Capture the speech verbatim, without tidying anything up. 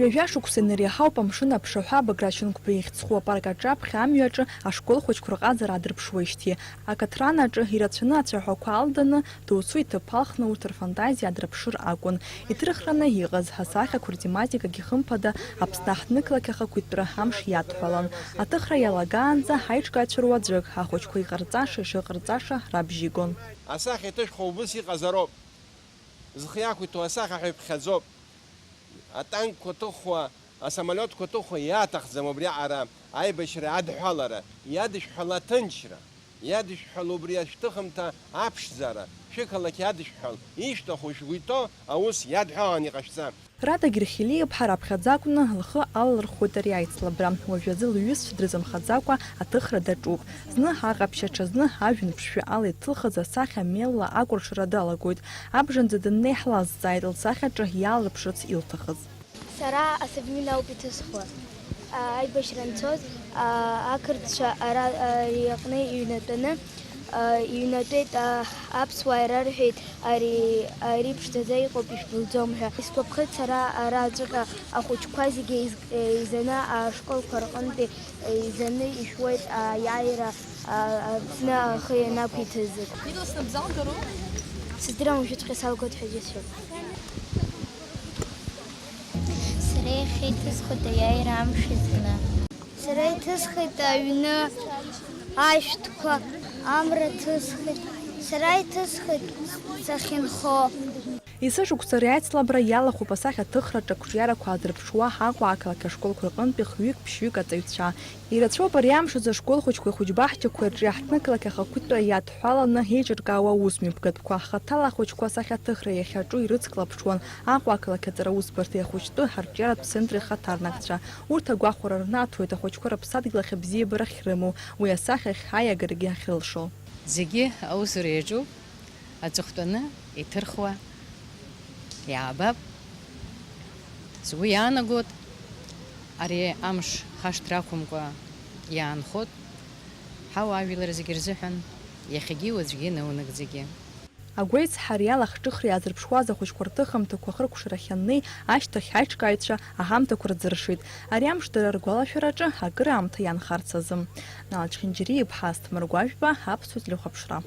Ҩажәа шықәса инареиҳауп амшын аԥшаҳәа Баграт Шьынқәба ихьӡ зху апарк аҿаԥхьа амҩаҿы ашкол хәыҷқәа рҟазара аадырԥшуеижьҭеи. Акаҭран аҿы ирацәаны ацәаҳәақәа алданы, доусы иҭыԥ алхны урҭ рфантазиа аадырԥшыр акәын. Иҭырхраны иҟаз асахьақәа ртематикагьы хымԥада Аԥсны аҳҭнықалақь ахақәиҭтәра амш иадҳәалан. Аҭыхра иалагаанӡа аиҿкаацәа руаӡәык ахәыҷқәа иҟарҵаша ишыҟарҵаша рабжьигон. Асахьа иҭышәхуа убыс иҟазароуп. Зхы иақәиҭу асахьа ҳәа иԥхьаӡоуп. Атанкқәа ҭыхуа, асамолиотқәа ҭыхуа иаҭахӡам убри аҟара аибашьра иадҳәалара, иадышәҳәала аҭынчра, иадышәҳәала убри ашәҭыхымҭа аԥшӡара, шәықалақь иадышәҳәал, ишәҭаху шәгәы иҭоу аус иадҳәалан иҟашәҵа. Радагь Рхили-иԥҳа раԥхьаӡа акәны лхы алалырхуеит ари аицлабра. Уажәазы лҩызцәа дрызамхаӡакәа аҭыхра даҿуп. Зны аҟаԥшь, аҽазны ажәҩан ԥшшәы ала иҭылхыз асахьа мелла акәыршара далагоит. Абжанӡа даннеи ҳлазҵааит лсахьаҿы иаалырԥшырц илҭахыз. Сара асовмин ауп иҭысхуа. Аибашьра анцоз, ақырҭцәа ара, ари аҟны иҩнатәаны, иҩнатәеит, аԥсуаа ирарҳәеит, ари, ари ԥшӡаӡа иҟоуп, ишәдәылӡом ҳәа. Исгәаԥхеит сара араҵәҟьа ахәыҷқәа зегьы еиз-, еизаны ашколқәа рҟынтәи еизаны ишәуеит аиааира, Аԥсны ахы ианақәиҭызгь. Сыздырам уажәыҵәҟьа салгоит ҳәа џьысшьоит. Сара иахьа иҭысхуеит аиааира амш зны. Сара иҭысхит аҩны ашәҭқәа, амра ҭысхит. Сара иҭысхит сахьынхо. Есышықәса ари аицлабра иалахәуп асахьаҭыхраҿы ақәҿиарақәа аадырԥшуа Аҟәа ақалақь ашколқәа рҟынтәи хҩык-ԥшьҩык аҵаҩцәа. Ирацәоуп ари амш азы ашкол хәыҷқәеи ахәыҷбаҳчақәеи рҿы аҳҭнықалақь ахақәиҭтәра иадҳәаланы еиҿыркаауа аусмҩаԥгатәқәа. Хаҭала ахәыҷқәа асахьаҭыхра иахьаҿу ирыцклаԥшуан Аҟәа ақалақь аҵараусбарҭеи ахәыҷтәы арҿиаратә центри рхаҭарнакцәа. Урҭ агәахәара рнаҭоит ахәыҷқәа рыԥсадгьыл ахь абзиабара ахьрымоу, уи асахьа ахь аиагарагьы ахьрылшо. Зегьы аусура иаҿуп, аҵыхәтәаны иҭырхуа иаабап. Сгәы иаанагоит, ари амш хашҭра ақәымкәа иаанхоит ҳауаажәлар зегьы рзыҳәан, иахьагьы уаҵәгьы наунагӡагьы. Агәеизҳара иалахҿыхра иаазырԥшуаз ахәыҷқәа рҭыхымҭақәа ахыркәшарахь аннеи, ашьҭахь аиҿкааҩцәа аҳамҭақәа рзыршеит. Ари амш дара ргәалашәараҿы акыраамҭа иаанхарц азы. Нал Чхинџьариа-иԥҳа, Асҭамыр Гәажәба, Аԥсуа телехәаԥшра.